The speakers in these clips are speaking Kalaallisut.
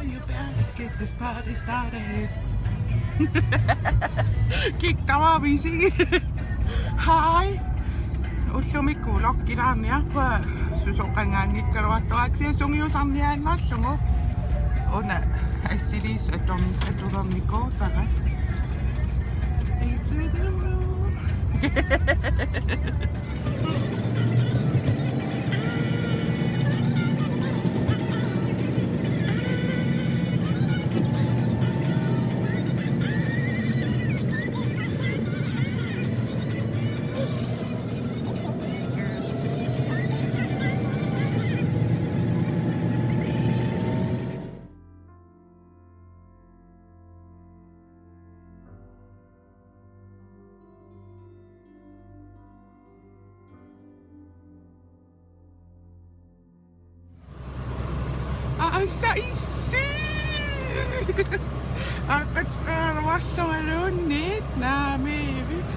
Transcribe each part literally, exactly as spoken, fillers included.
You better get this party started. Kikkama visigi. Hi. Ullumikkut vloggilaarniarpunga, susoqangaanngikkaluartoq, kisianni sungiusarniaannarlugu. Una assiliis atorn-, atornikuusara. Into the room. Aisa issi. Aqateqaraluarlungaluunniit naamiivik.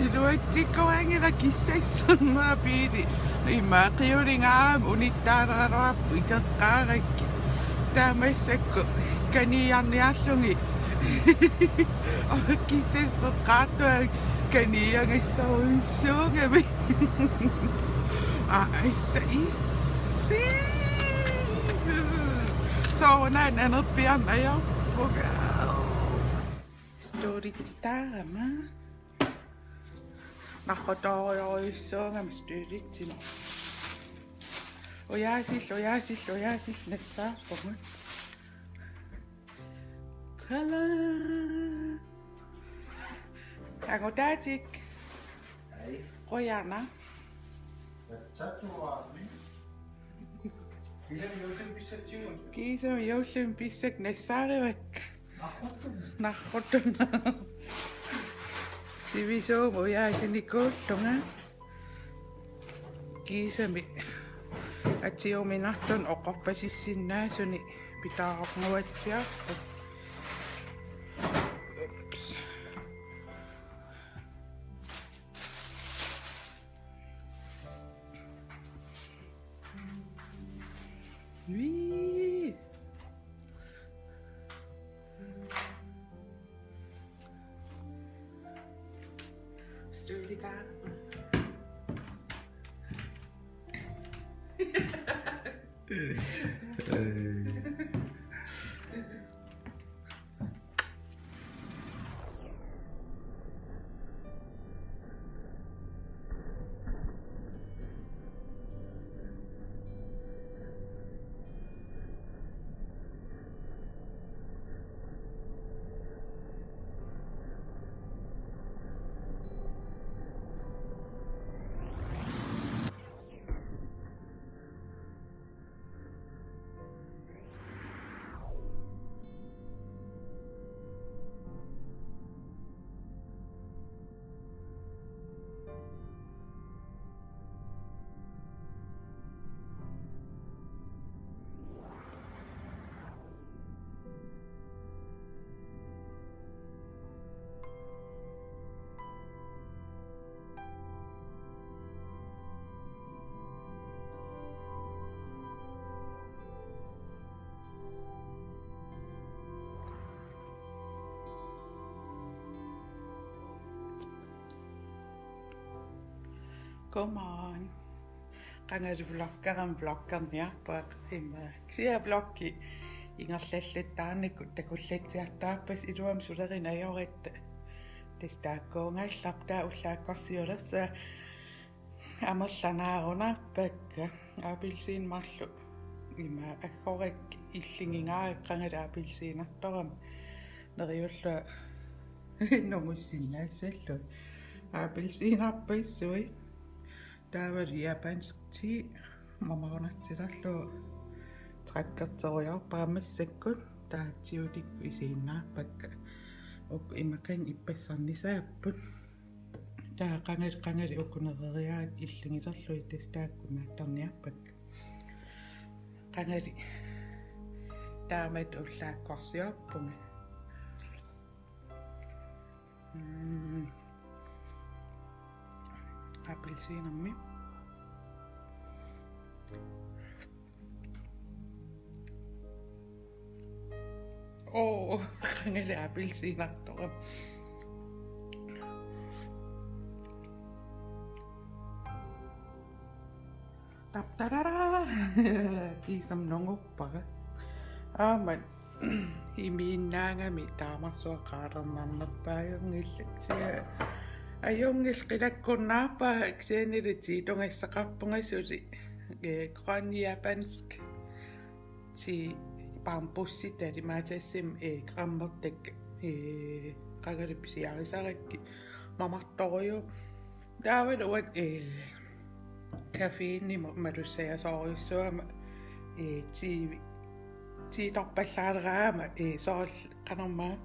Iluatsikkuanngilaq kissassunnera biili. Ima qiulingaam unittaaleraluarpoq ikeqqaarakkit. Taava massakkut kaniiarniarlugit. Kissasseqqaartunga kaniiagassaruissuugami. Aisa issi. Soorunami anerpiarneq ajorpunga. Stolititaarama. Narrutoorujussuugami stolitsinut. Ujaasillu, ujaasillu, ujaasillu nassaarpugut. Hello. Angutaatik. Hej. Qujanaq. Tatuaami. Kiisami juullimi pissatsigut. Kiisami juullimi pissakka nassaarivakka. Narruttunga. Narruttunga. Sivisuumik ujaasinikuullunga. Kiisami atsiuminartunut oqorpasissinnaasunik pitaarnguatsiarpoq. Ups. Ui. Stolita. Come on. Qangali vloggerama vloggerniarpunga immaqa. Kisianni vloggi ingerlallattaarnikkut takullatsiartarpassi, iluamik sulerineq ajoratta. Tassa taakkuugallarput, taava ullaakkorsiulersunga amerlanaarunarpakka. Appelsiinit marluk ima aggorakkit illigigaakka, qangali appelsiinertorama neriullunga nungussinnaassallugit. Appelsiinerpassuit. Taavalu japansk te mamarunartilerlugu trækkerterujoorpara massakkut, taava tiutikkut isiginnaarpakka. Uku imaqanngilaq ippassarnisaapput. Taava qangali, qangali uku nereriaat illigilerlugit tassa taakku naattarniarpakka. Qangali taamatut ullaakkorsiorpunga. Mm. Appelsiinermi. Oo, qangali appelsiinartoq. Taptarara! Kiisami nunguppaga. Aamma, imiinnaagami taamarsuaq qaarnarnerpaajunngillat. Kisianni ajunngilaq, qilakkunnaarpara, kisiannili tiitugassaqarpunga suli. Eh, grøn japansk te, bambusi talimaatassimi, eh, grammertakka, eh, qangali pisiarisarakkit mamartorujuk. Taavalu uanga, eh, caffeine ma-, malussajasorujussuugama, eh, ti-, tiitorpallaaleraangama, eh, soorlu qanormaa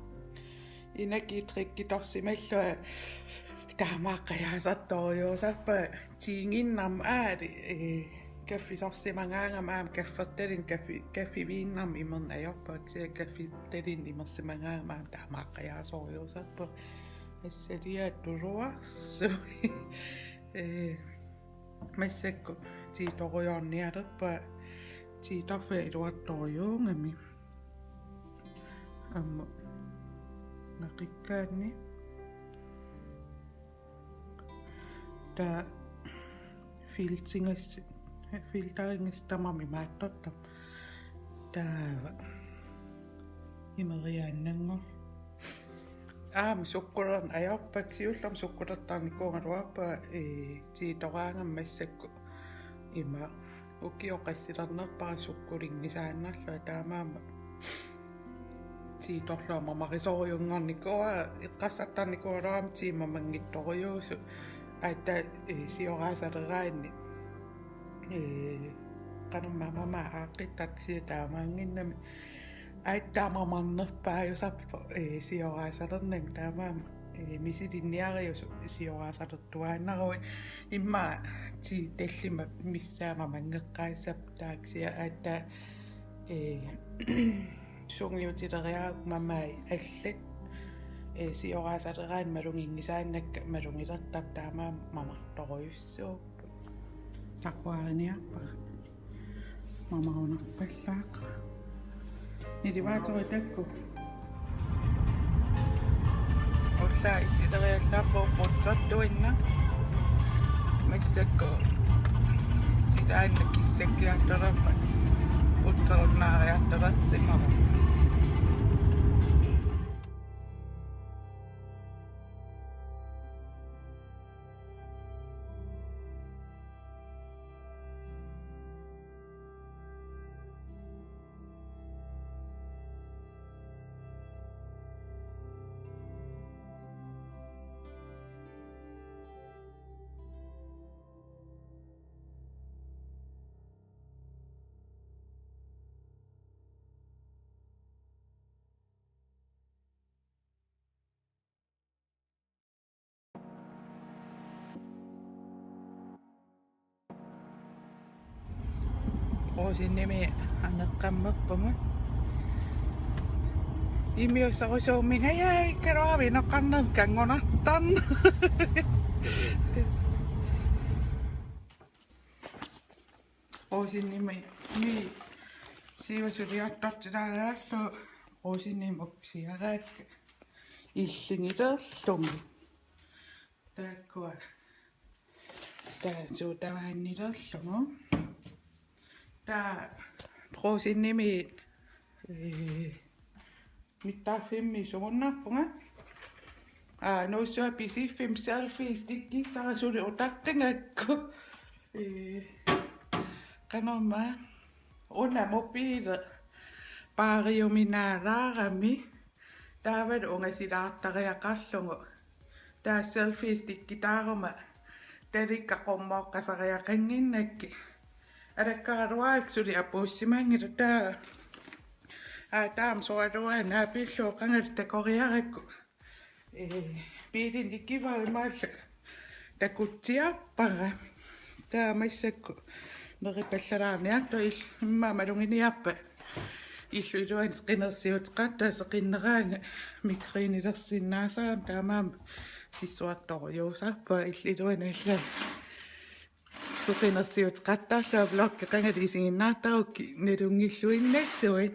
energidrikkitorsimallunga taamaaqqajaasartorujussuusarpunga tiiginnarmat aali, eh, kaffisorsimagaangama aamma kaffertalinnut kaffi-, kaffiviinnarmik imerneq ajorpunga, kisianni kaffertalinnut imersimagaangama aamma taamaaqqajaasorujussuusarpunga. Assiliaq tuluarsuit. Eh, massakkut tiitorujoornialerpunga, tiitorfiga iluartorujuugami. Aamma naqikkaanni. Taava filtigas-, filterigas tamarmik imaattortarput. Taava imeriaannanngorlugu. Aamma sukkulerneq ajorpara, siullermik sukkulertarnikuugaluarpara, eh, tiitoraangama massakkut ima ukioq qassilernerpara sukkulinngisaannarlunga, taamaammat tiitorlunga mamarisorujunngornikuuara, eqqarsartarnikuugaluarama tii mamanngitsorujuusoq. Aatsaat, eh, sioraasaleraanni, eh, qanormaa mamaat aaqqittartoq, kisianni taamaannginnami aatsaat mamarnerpaajusarpoq, eh, sioraasalernagit, taamaammat, eh, misilinniariusoq sioraasalertuaannaruit, immaqa tii tallimat missaat mamanngeqqaassapput, taava kisianni aatsaat, eh, sungiutileriarakku mamaat allat, eh, sioraasaleraanni maluginngisaannakka malugilertarput, taamaammat mamartorujussuupput. Takuariniarpara. Mamarunarpallaaqaaq. Nilivaatori takku. Ullaaq itileriallaarpugut putsartuinnaq. Massakkut silaanna kissakkiartulermat putsarunnaariartulersimavoq. Rosenimi aneqqammerpugut. Immiussarusuummingajaakkaluarami inoqarnermi kanngunartarneq. Rosenimi, mi, siusuliartortilaariarlugu Rosenimi uppisiaraakka illigilerlugu. Taakkua. Taava suutavaannilerlugu. Taava Brugsenimi, eh, mittarfimmi sugunnarpunga. Aa, nuussua pisiffimmi selfie stickissara suli utartingakku. Eh, qanormaa. Una mobili paariuminaalaarami. Taavalu ungasilaartariaqarlugu. Taava selfie stickitaaruma talikka qummooqqasariaqannginnakkit. Alakkaraluarakku suli apuussimanngilaq taava. Aa, taama sualuaa naapillugu qangali takoriarakku. Eh, biilini ikivara imaallaat takutsiarpara. Taava massakkut neripallalaarniartoq il-, immaqa maluginiarpat. Illup iluani qinersiuteqartoq, seqinneraangat migrænilersinnaasarami, taamaammat sissuartorujussuusarpunga illup iluani allaat. Seqinersiuteqartarlunga vloggi qangali isiginnaartarukkit nalunngilluinnassuit.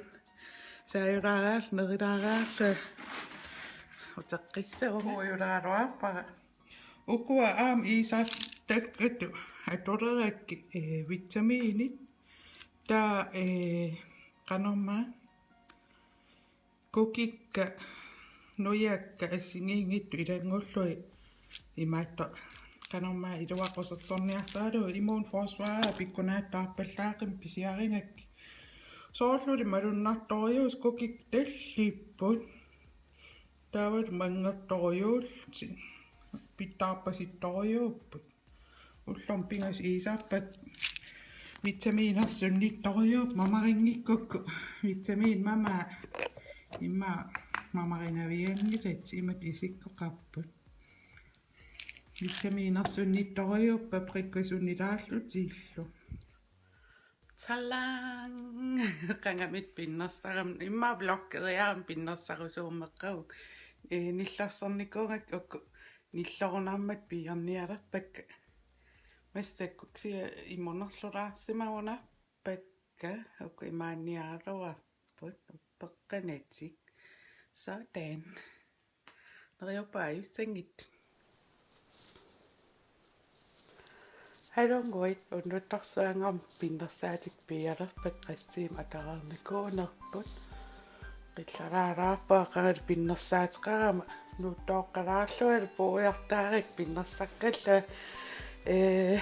Saajulaaraarlu, nerilaaraarlu uteqqissavunga. Uujulaaraluarpara. Ukua aamma iisartakkatut atulerakkit, eh, vitaminit. Taava, eh, qanormaa kukikka, nujakka assigiinngitsut ilanngullugit imaattoq qanormaa iluaqusersorniarsaralugu immunforsvaret pikkunaattaarpallaaqimmat pisiarigakkit. Soorluli malunnartorujuusoq kukikka tallipput. Taavalu manngertorujuullutik pitsaarpasittorujuupput. Ullormut pingasut iisarpakka vitaminersunnittorujuupput mamarinngikkukkit. Vitamin mama imma mamaringavianngilatit imatut isikkoqarput. Vitaminersunnittorujuupput paprikasunnilaarlutillu. Talang! Qangamit pinnersarama, imma vloggeriarama pinnersarusuummeqqagu. Ee, nillersornikuugakkit uku nillorunarmata piiarnialerpakka. Massakkut kisianni immunerlulaarsimagunarpakka, uku imaanniaraluarput uppeqqanatik. Sådan. Neriuppunga ajussanngitsoq. Halunnguit unnuttorsuanngormat pinnersaatikka piialerpakka, qassit tiimit atareernikuunerput. Qillaraaraarpunga qangali pinnersaateqarama, nuuttooqqalaarlungalu puujartaarikka pinnersaqqallunga. Ee,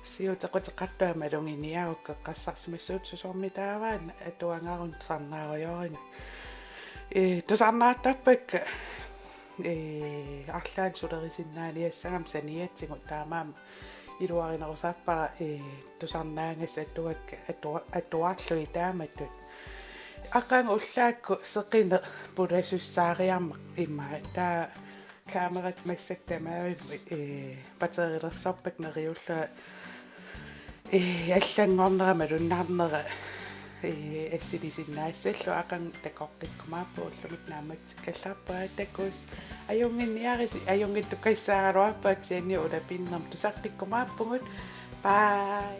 siutequteqartunga maluginiarukku eqqarsarsimassuutit susormitaavaat atuagarunnik tusarnaarujooriga. Ee, tusarnaartarpakka, ee, arlaannik sulerisinnaaniassagama saniatigut, taamaammat iluarinerusarpara, ee, tusarnaagassat atuakka atua-, atuarlugit taamatut. Aqagu ullaakkut seqineq pulasussaariarmat immaqa. Taava kamerat massakkut tamavimmut, ee, batterilersorpakka neriullunga, ee, allanngornera malunnarnera, ee, assilisinnaassallugu. Aqagu takoqqikkumaarpunga, ullumikkut naammatsikkallarpunga. Takuss', ajunnginniarisi, ajunngittukassaagaluarpunga kisianni ulapinnermi. Tusaqqikkumaarpugut. Bye.